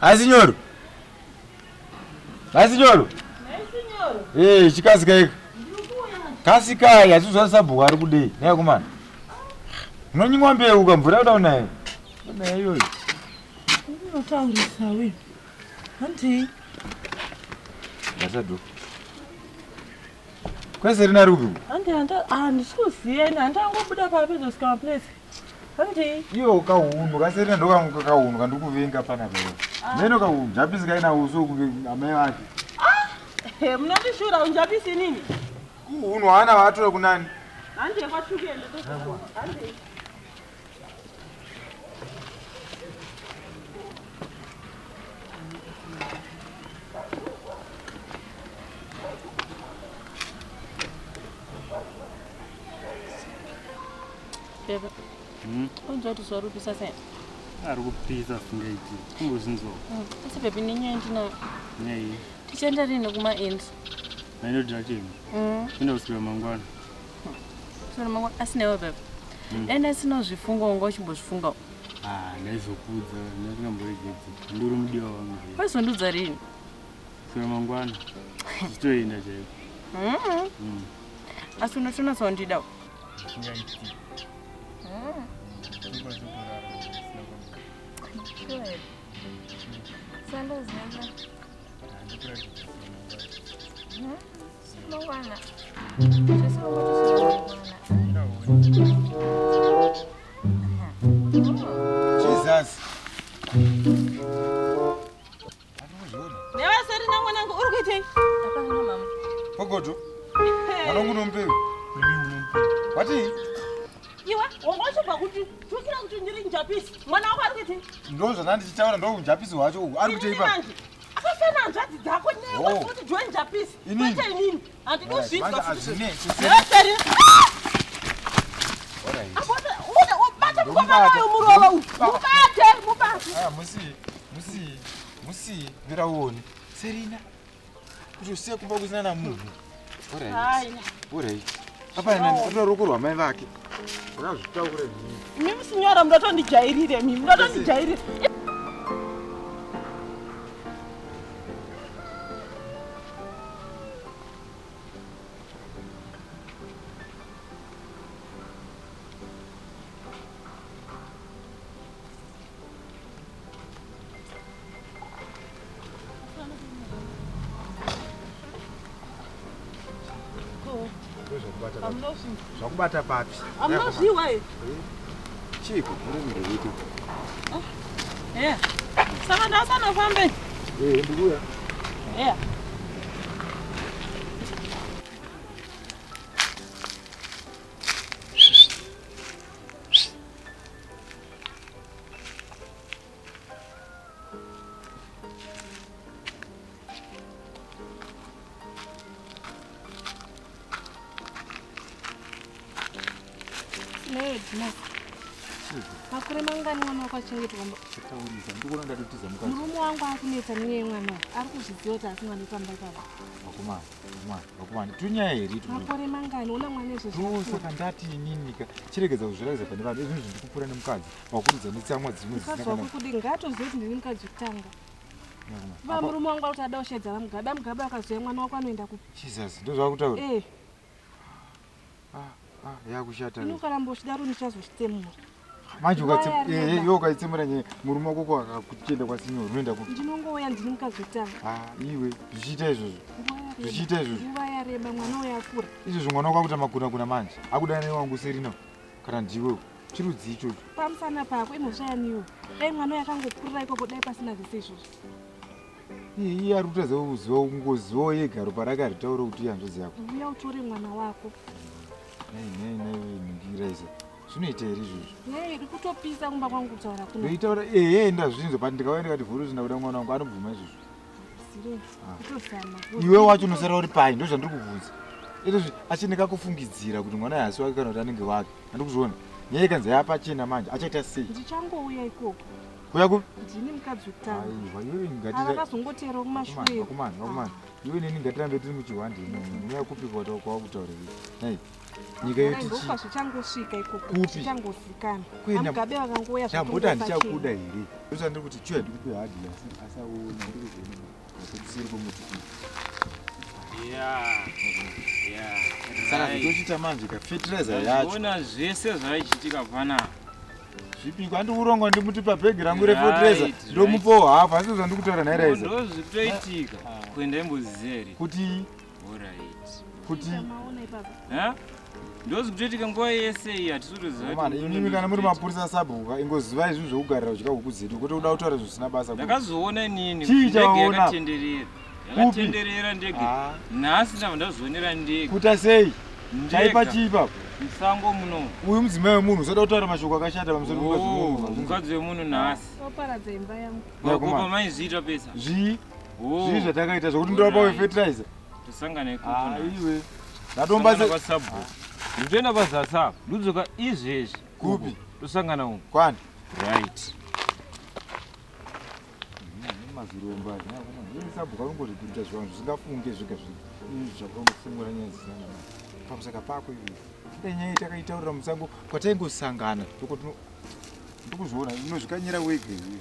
Asi nyoro. Asi nyoro. Eh, chikasika ika. Kasikai, asi sabhuku ari kudei? Naye kumana. Unonyimwa mbeu ka mvura yoda kunaya. Kunaya iyoyo. Unotaurisa we. Hanti. Ndasadu. Kwese rina rupi? Hanti handa ah ndisikuziva ini handangobuda papedo sika place. Hanti. Iyo kahunhu kaserina ndokangu kahunhu kandikuvenga panapa. Ah. Meno kahunhu japisi kaina uso kunge amai vake. Ah! Eh, munondishura unjapisi inini? Kuhunhu haana vatora kunani? Handi kwachukenda. Handi. Bebe. Unzwa kuti zuva rikupisa sei? Ari kupisa singaiti. Kumbozvinzwa. Asi bebe nenyaya ndinayo. Nyaya iyi. Tichaenda rini kuma end? Nainodira chini. Enda kuswera mangwana. Kuswera mangwana asi newe bebe. Dai ndasina kuzvifunga wanga uchimbozvifungawo. Ah, ndaizokuudza ndingamboregedzi. Ndiri mudiwa wangu. Waizondiudza rini? Kuswera mangwana. Tichitoenda chaiko. Asi unotonatsa kundidawo. Singaiti. Sure. Sandoziva. Mangwana. Zvese Jesus. Newe Serina mwanangu uri kuitei? Hapana mama. Pogoto. Mwanangu unomupei. Watii? Iwe wanga uchibva kuti tukira kuti ndiri njapisi. Mwana wako ari kuitei? Ndo zvandanga ndichitaura ndo unjapisi hwacho uhu. Ari kuitei pa? Akafana hanzvadzi dzako newe Oh. kuti join njapisi. Inini? Kwete inini. Handidi Manje kuzvinzwa futi. azvine. Newe Serina. Alright. Bata mukomana uyu murova uyu. Mubate, mubate. Ah, musii, musii, musii, mira uone. Serina. Kuti usiye kumba kusina na munhu. Alright. Haya. Alright. Apa nani rino ruoko rwamai vake. Ndakazvitaura inini. Mimi sinyora munotondijairire mimi munotondijairire. Zvakubata papi? Amunozviwa here? Chiiko? Ndinoita. Yeah. Saka ndasanofambe. Eh, ndikuya. Yeah. Newe Dimas. Makore mangani mwana wako achengetwa kumba? Taurisa, ndikuona ndatotiza mukadzi. Murume wangu akunetsa nenyaya yemwana uyu. Ari kuzviziva kuti asi mwana pamba ipapa. Vakomana, vakomana, vakomana. Tunyaya here itu? Makore mangani ona mwana izvozvi. Ndo saka ndati inini ka chiregedza kuzviratidza pane vanhu izvi zvindikupura nemukadzi wakuridza netsamwa dzimwe Mukadzi dzisina wako kana kudii ngaatozive kuti ndini mukadzi wekutanga. Va Apa- murume wangu akuti ada kushaidza vaMugabe. VaMugabe akazoya mwana wako anoenda kupi? Jesus, ndo zvakutaura. Eh, Ah, ah, yakushata. ini ukaramba uchidaro ndichazochitsemura. Manje Nguva yareba. iwe ukaitsemura nyaya murume wako ko akakuchienda kwasinyoro unoenda kupi? Ndinongouya ndini mukadzi wekutanga. Ah, iwe zvichiita izvozvo. Nguva yareba. Zvichiita izvozvo. Nguva yareba mwana uyu akura. Izvozvo mwana wako akuita makuna kuna manje. Akudana newangu Serina kana ndiwe. Chirudzi ichocho. Pamusana pako imhosva yaniwo. Dai mwana uyu akangokurira ikoko dai pasina zvese izvozvo. Iye iye ari kutadza kuziva kungozivawo yega ropa rake haritaure kuti ihanzvadzi yako. Uya utore mwana wako. Nei nei nei ningiraisa. Zvinoita here izvozvo? Nei iri kutopisa kumba kwangu kutaura kuno. Ndoitaura ehe ndazvinzwa but ndikauya ndikati vhuruzi ndakuda mwana wangu anobvuma izvozvo. Zire, kutozama. Iwe wacho unosara uri pai ndozvandiri kubvunza. Izvozvi achi ndikakufungidzira kuti mwana haasi wake kana kuti anenge wake. Handikuzviona. Nyaya ikanzi yapachena manje achaita sei? Ndichangouya ikoko. Kuya kupi? Ndini mukadzi wekutanga. Aiwa iwe ngati Avakazongoterawo kumashure. Vakomana, vakomana. Iwe neni ngatirambe tiri muchihwande imomo. Unoya kupi kwakutaura iwe? Nei. Nyika yoti Ndokupa chii? zvichangosvika ikoko. Kupi? Zvichangozikana. Kuenda- Amugabe vakangouya Ndamboti handichakuda zvatongopachena. here? Ndosandiri kuti chiuya ndikupe hagi asi asaona ndikuzoona kuseri kwemuti uyu. Yeah. Yeah. Saka Right. zvitochiita manje ka fertilizer yacho. Ona zvese zvaichitika panapa. Zvipiko handiurongwa ndimuti pabhegi rangu Right, refertilizer right. ndomupawo hafu asi zvandikutaura nhai Raiza. Ndo zvikutoitika. Kuenda imboziva here? Kuti Alright. kuti Maona ipapa. Ha? Ndo zvikutoitika nguva yese iyi hatisi Mwana, imimi kana muri mapurisa asabhuka ingozivai zvinhu zvokugarira kudya huku dzedu kwete kuda kutaura zvisina basa. Ndakazoona inini Chii ndege chawaona? yakatenderera. Kupi? Yakatenderera ndege. Ah. Nhasi ndabva ndazvionera ndege. Kuta sei? Chaipa Ndega. chii ipapo? Musango muno. Uyu mudzimai wemunhu usada kutaura mashoko akashata pamusoro pemukadzi wemunhu. Oh, mukadzi wemunhu nhasi. Oparadza imba yangu. Wakopa maizviita pesa. Zvii? Oh. Zvii zvatakaita zvokuti ndopa Alright. wefertilizer? Tosangana ikoko. Ah, nhasi. iwe. Ndatomba Tosangana kwasabhuku. Nditoenda pazasi apa. Ndodzoka izvezvi. Kupi? Tosangana umu. Kwani? Right. Maziromba. Sabhuku anongozvipinda zvivanhu zvisingafunge zvega zvega. Izvi zvakangofungira nyaya dzisina namai. Pamusaka pako iwe. Dai nyaya iyi takaitaurira musango kwataingosangana. Ndokuzviona unozvikanyira wega iwe.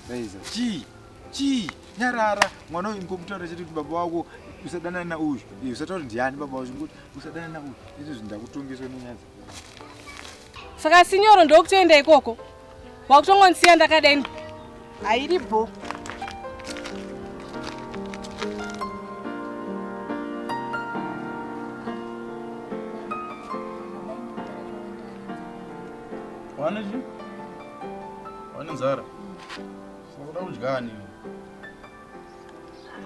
Raiza. Chii? Chii? Nyarara. Mwana uyu ngomutaura chete kuti baba wako usadanana nauyu. Iwe usataura kuti ndiani baba wako ngoti usadanana nauyu. Izvi ndakutongeswa nenyaya dzakadai. Saka sinyoro ndokutoenda ikoko. Wakutongondisiya ndakadai. Hairi bho. Wane chi? Wane nzara? Saka kuda kudya ani?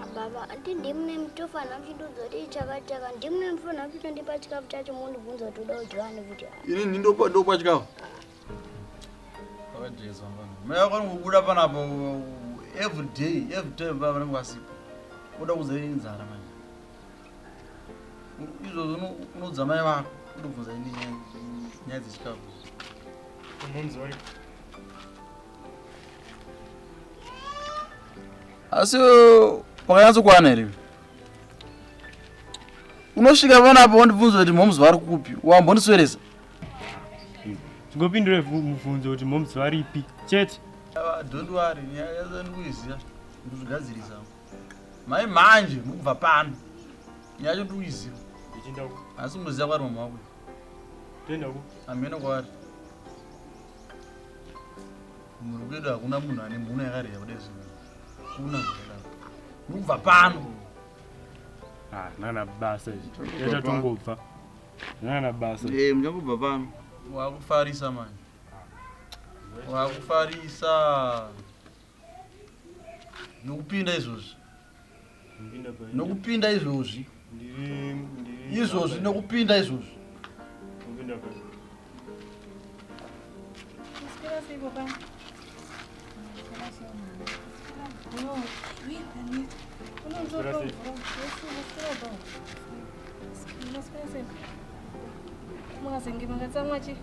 Ah, baba ati ndimune mutofanira muchindudza kuti chakati chakati ndimune mufanira muchitondipa chikafu chacho mondibvunza kuti uda kudya ani kuti Ini ndindopa ndopa chikafu. Wakajeza mfana. Mai wako anokubuda panapa every day, every time baba vanenge vasipo. Uda kuudza ini nzara manje. Izvozvo unoudza mai vako, undobvunza ini nyaya dzechikafu. Asi wakanyatsokwana here? Unosvika panapa wondibvunza kuti moms vari kupi, wambondisweresa. Tingopindure mubvunzo kuti moms varipi chete. Don't worry, nyaya yacho ndikuiziva, ndikuzvigadzirisa. Mai manje mukubva pano. Nyaya yacho ndikuiziva. Ndichienda ku. Asi munoziva kwari mama wako. Toenda ku. Hameno kwaari. Kumhuri kwedu hakuna munhu ane mhuno yakareba kudai zvinhu. Kuna zvakadaro. Mukubva pano. Ah, nana basa izvi. Yatatongobva. Nana basa. Eh, muchangobva pano. Wakufarisa manje. Wakufarisa. Nokupinda izvozvi. Nokupinda izvozvi. Ndiri Izvozvi nokupinda izvozvi. Ndopinda pa. Maswera sei baba? Maswera sei? Makazenge makatsamwa chi?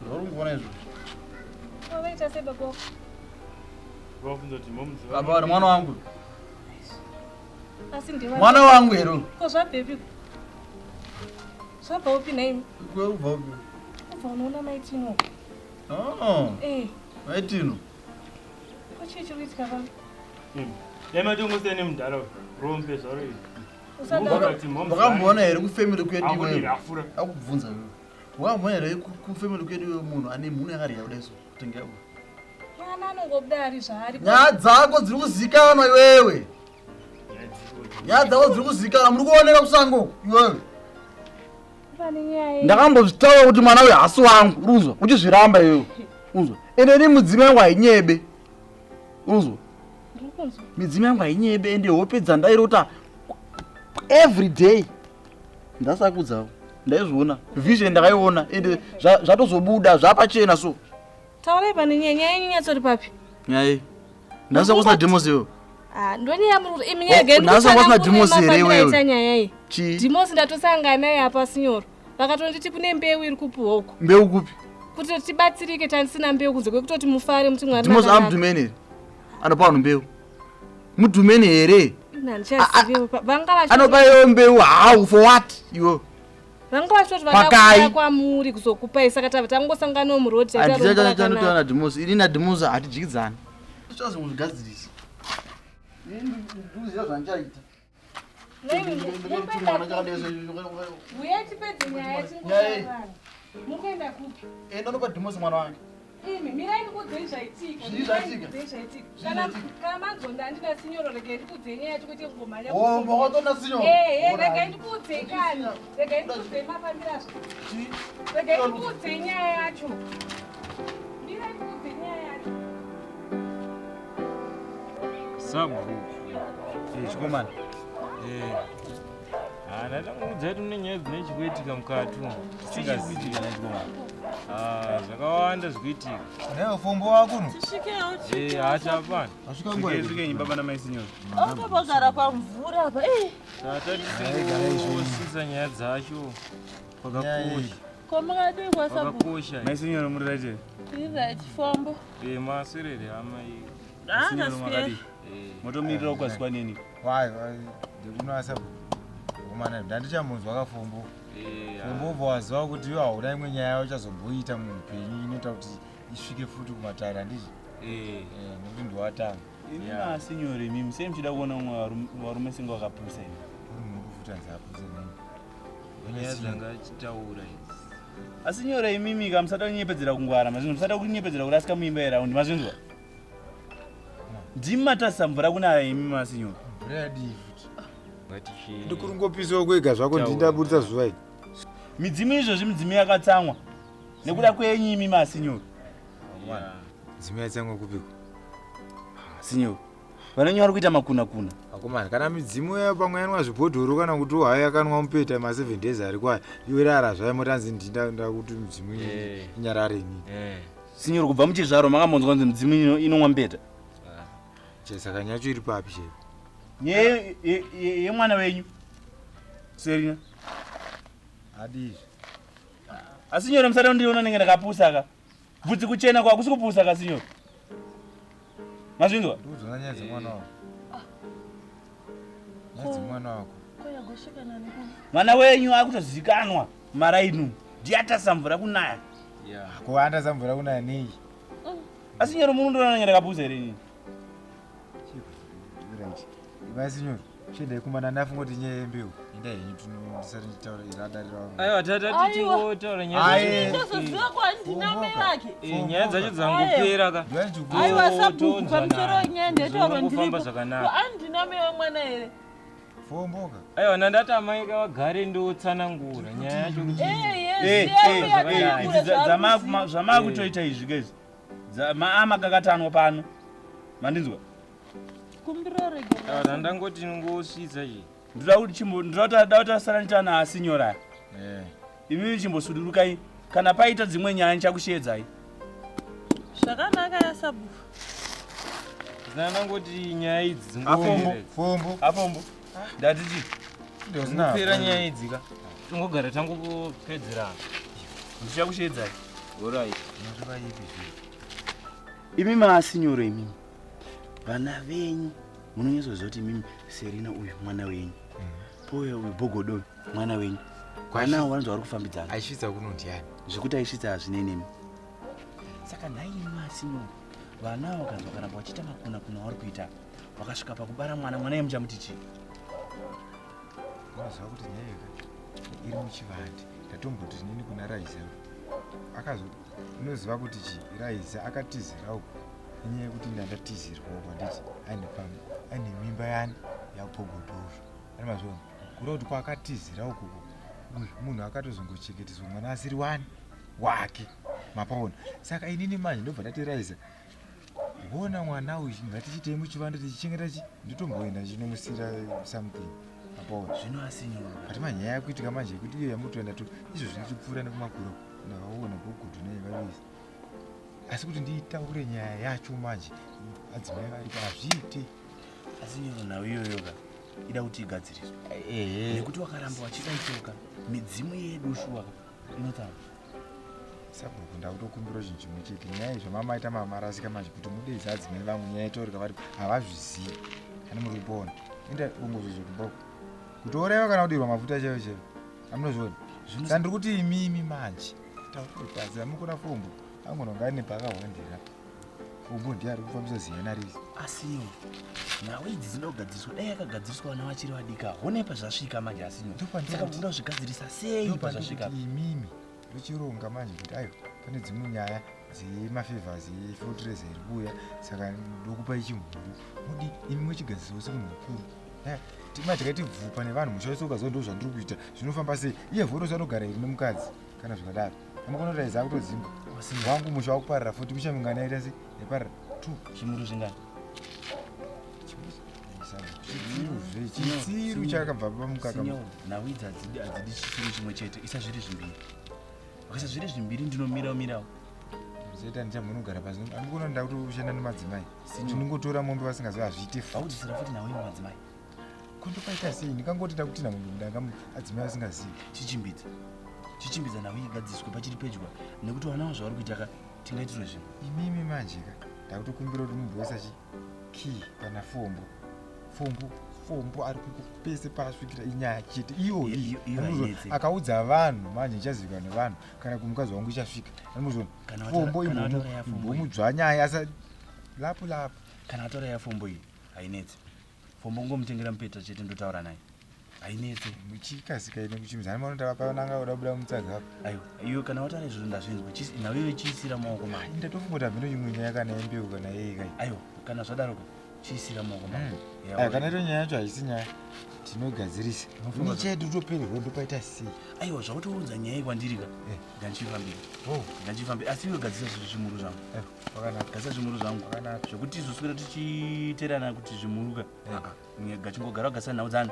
Zvauri kuona izvozvi. Wavaita sei baba wako? Vabvunza kuti moms Baba vari mwana wangu. Asi ndiwa. Mwana wangu here uyu? Ko zvabvepi? Zvabva upi nhaimi? Kubva upi? Kubva unoona maitino. Oh, Eh, maitino. ko chii chiri kuitika pano? Dai matongosiya nemudhara uyu. Rombe zvaro izvi. Usadaro. Wakamboona here kufamily kwedu Akudi iwewe? rafura. Akubvunza iwewe. Wakamboona here kufamily kwedu iwewe munhu ane mhuno yakareba kudai so? Kutenge yako. Mwana anongobuda ari zvaari. Nyaya dzako dziri kuzikanwa iwewe. Nyaya dzako dziri kuzikanwa muri kuoneka kusango uku iwewe. Pane nyaya iyi. Ndakambozvitaura kuti mwana uyu haasi wangu, urikuzwa? Uchizviramba iwewe. Urikuzwa? Ende ini mudzimai wangu hainyebe. Urikuzwa? Ndiri kunzwa. Midzimu yangu hainyebe ende hope dzandairota every day ndasakudzawo ndaizviona vision ndakaiona ende zvatozobuda zvapachena so Taurai pane nyaya, nyaya yenyu inyatsori papi? nyaya iyi nhasi wanga usina dhimosi iwewe Ah, ndonyaya muri kuti imi nyaya Oh, gani nhasi wanga usina dhimosi here iwewe? nyaya iyi. Chii? Dhimosi ndatosangana naye apa sinyoro. Vakatonditi kune mbeu iri kupuwa uko. Mbeu kupi? Kuti tibatsirike tandisina mbeu kunze kwekutoti mufare muti Mwari Dhimosi makanaka. amudhumeni here? Anopa vanhu mbeu. Mudhumeni here? Ini handichazivi. Vanga vachi Anopa iwewe mbeu how for what iwewe? Vanga vachitoti Pakai. vada kwamuri kuzokupai saka tabva tangosanganawo muroad taita rombo handichandotaura rakanaka. nadhimosi ini nadhimosi hatidyidzani tichazongozvigadzirisa ndikuziva zvandichaita Uye tipedze nyaya tingotaurana. Mukuenda kupi? enda nopa dhimosi mwana wange Imi mirai ndikuudzei zvaitika. Zvii Mirai zvaitika? ndikuudzei zvaitika. Zvii Kana zvaitika? kana manzonda handina sinyoro regai ndikuudzei nyaya yacho kwete kungomhanya. Oh, makatona sinyoro? Eh, eh, Alright. regai ndikuudzei kani. Regai ndikuudzei mafambiro azvo. Regai ndikuudzei nyaya yacho. Mirai ndikuudzei nyaya yacho. Sabhuku. Chikomana. Ndatangoudza kuti mune nyaya dzine chikuitika mukati umu. Chikuitika chikomana? Zvakawanda zvikuitika. Naye ufombo wako no? Tisvikewo Eh, hacha hapana. Asvika nguva Svikei, svikei baba namai sinyoro. Anga pamvura apa. Eh, Tatatisingosisa nyaya dzacho. Kwakakosha. ko makadii kwasabhuku? Kwakakosha. Mai sinyoro muri right here? Right, fombo. Eh, maserere hama iyi. Ah, Sinyoro ndaswera. makadii? Motomirira kukwaziswa neni. Wai, wai, ndikuno asabhuku. Komana, ndandichamunzwa kafombo. Fombo ubva waziva kuti iwe hauna imwe nyaya uchazomboita muupenyu inoita kuti isvike futi kumatare handiti? Eh, nekuti ndiwatanga. Imi masinyoro imimi sei muchida kuona umwe varume singa wakapusa imi? Uri munhu kufuta nzapuse nini? Nyaya dzanga achitaura idzi. Asi nyoro imimi ka musada kunyepedzera kungwara mazvinzwa musada kunyepedzera kurasika muimba yeraundi mazvinzwa. Ndimi matasisa mvura kunaya imi masinyoro. Mvura yadii futi? Ngatichi. Ndikurungopisawo kwega zvako ndindaburitsa zuva iri. Midzimu izvozvi midzimu yakatsamwa nekuda kwenyu imi masinyoro. Midzimu yatsamwa kupiko? Sinyoro. Vanenge vari kuita makuna kuna. Akomana, kana midzimu yayo pamwe yanwa zvibhodhoro kana kuti hayo yakanwa mupeta ma7 days ari kwayo iwe rara zvayo motanzi ndinda kuti midzimu inyarare inini. Sinyoro kubva muchizvaro makambonzwa kunzi midzimu inomwa mupeta. Saka nyaya yacho iri papi chaipo? Nyaya yemwana wenyu. Serina. Adii? Asi nyoro musada kundiona nenge ndakapusa ka. Bvudzi kuchena kwa kusi kupusa ka sinyoro. Mazvinzwa? Ndikudzona nyaya dzemwana wako. Nyaya dzemwana wako. Ko yagosvika nani kuno? Mwana wenyu akutozikanwa marainu. Ndiye atasa mvura kunaya. Ko andasa mvura kunaya nei? Asi nyoro munondiona nenge ndakapusa here inini? Right. Masinyoro, chiendai kumana ndafunga kuti nyaya yembeu. Enda henyu ndisati ndichitaura iradarira vangu. Aiwa tata tichingotaura nyaya Aye. dzacho. Ndozoziva kwandina mai vake. Eh, nyaya dzacho dzangopera ka. Aiwa sabhuku pamusoro wenyaya ndetaurwa Zvongofamba ndiripo. zvakanaka. Ko andina mai wemwana here? Fomboka. Aiwa nandati amai kavagare ndotsanangura nyaya yacho kuti. Eh, Eh, eh, idzi zvamakutoita izvi ke izvi. Maamakakatanwa pano. Mandinzwa? Kumbira regera. Aiwa ndandangoti ngosvitsa chi. Ndoda kuti chimbo ndoda kuti tasara nitana asinyora. Eh. Imimi chimbosudurukai kana paita dzimwe nyaya ndichakushedzai. Zvakanaka yasabhuku. Ndandangoti nyaya idzi Afombo. dzingopera. Fombo. Afombo. Ndati chi? Dzingopera nyaya idzi ka. Tongogara tangopedzerana. Ndichakushedzai. Alright. Unoreva ipi zve? Imi maasinyoro imimi. Vana venyu munonyatsoziva kuti imimi Serina uyu mwana wenyu. Pouya uyu Bogodo uyu mwana wenyu. Vana avo vanonzi vari kufambidzana. Aisvitsa kuno ndiani? Zvekuti aisvitsa hazvinei nemi. Saka nhai imi maasinyoro vana avo vakanzi vakaramba vachiita makuna kuna vari kuita vakasvika pakubara mwana mwana iye muchamuti chii? Unoziva kuti nyaya iyi iri muchivande. Ndatomboti nini kuna Raisa. Akazo unoziva kuti chi Raisa akatizira uko. Inyaya yekuti ndandatizirwa uko handiti aine pam aine mimba yani yaBhogodosho. Ani mazviona? Kureva kuti kwaakatizira uko uyu munhu akatozongochengetedzwa mwana asiri wani wake. Mapaona. Saka inini manje ndobva ndati Raisa wona mwana uyu ngatichiitei muchivande tichichengeta chi ndotomboenda chinomusira something apaona Zvino asinyoro. ati manyaya yakuitika manje yekuti iyo yamutoenda to izvo zvinochipfuura nekumakuro ndavaona bhogodho nei vavisi asi kuti ndiitaure nyaya yacho manje adzimai varipo hazviite Asinyoro nhau iyoyo ka ida kuti igadziriswe. Ehe. Nekuti wakaramba wachidaitoka midzimu yedu shuwa ka inotsamwa. Sabhuku ndakutokumbira chinhu chimwe chete nyaya izvo mamaita mamarasika manje kuti mudeedze adzimai vangu nyaya itaurika varipo havazvizivi ani muri kupona enda ungozozokumba kutouraiwa kana kudirwa mafuta chaivo chaivo amunozviona Saka ndiri kuti imimi manje tauripasi amukona fombo angona kunge ane paakahwandira. Fombo ndiye ari kufambisa ziyana rese. Asiwo nhau idzi dzinoda kugadziriswa, dai yakagadziriswa vana vachiri vadika. Honai pazvasvika manje, asinyo. Saka munoda kuzvigadzirisa sei pazvasvika? Imimi ndochironga manje kuti aiwa, pane dzimwe nyaya dzemafevhers efotireza iri kuuya, saka ndokupai chimhuru mudi imi muchigadzirisawo semunhu mukuru. Tima tikaiti bvupa nevanhu musha wese ukaziva ndo zvandiri kuita zvinofamba sei. Iye vhorosi anogara iri nemukadzi kana zvakadaro amakona kuti aiza kutodzingwa wangu musha wakuparara futi misha mingani yaita sei yaparara two. Chimuru zvingani? Chitsiru chitsiru chakabva pamukaka. Nhau idzi hadzidi chitsiru chimwe chete, isa zviri zvimbiri. Ukaisa zviri zvimbiri ndinomira mirawo. Zeta ndichamunogara pasi andikuona nda kuti ushanda nemadzimai tinongotora mombe vasingazivi hazviite. Vaudzisira futi nhau yemadzimai. Kondopaita sei ndingangoti ndakutina mombe mudanga adzimai vasingazivi. Chichimbidza chichimbidza nhau igadziswe pachiri pedyo nekuti vana zvavari kuita ka tingaitirwe zvinhu. Imimi manje ka ndakutokumbira kuti mumboisa chi key pana fombo fombo fombo ari pese paasvikira inyaya chete iyoyi. Akaudza vanhu manje ichazivikanwa nevanhu kana kumukadzi wangu ichasvika anozona fombo imbomudzvanyaya asa lapo lapo. Kana ataura yafombo iyi hainetsi. Fombo ngomutengera mupeta chete ndotaura naye, hainetse. Muchikasika ine kuchimizana manotava pananga kuda buda mutsaga apa. Aiwa, iyo kana wataura izvozvo ndazvinzwa. Nhau iyoyo chiisira maoko mako. Ndatofunga kuti hamhino imwe nyaya kana yembeu kana yei kai. Aiwa, kana zvadaroka chiisira maoko mako. Aiwa, kana ito nyaya yacho haisi nyaya tinogadzirisa ini chedu topererwa ndopaita sei. Aiwa, zvakutounza nyaya iyi kwandiri ka ngandichifambira ngandichifambira, asi iwe gadzirisa zvimuru zvangu. Gadzirisa zvimuru zvangu zvekuti izoswera tichiterana kuti zvimuruka gachingogara kugadzisa nhau dzani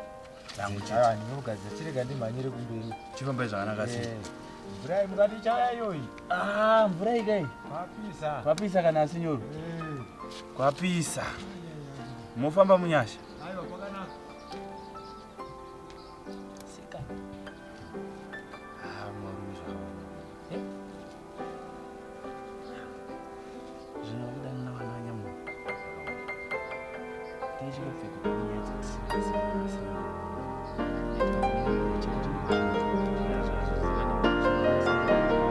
dzangu chete. Ndinogadzira chirega ndimhanyire kumberi. Chifambai zvakanaka sei. Mvura mukati ichauya iyoyi. Mvura ikai. Kwapisa. Kwapisa kana asinyoro. Kwapisa. Mofamba munyasha. Aiwa, kwakanaka. Sika. Mwarume zvakaoma. Zvino kudanana vana vanyamunhu. Tichikopfeka nyaya dzekusiya.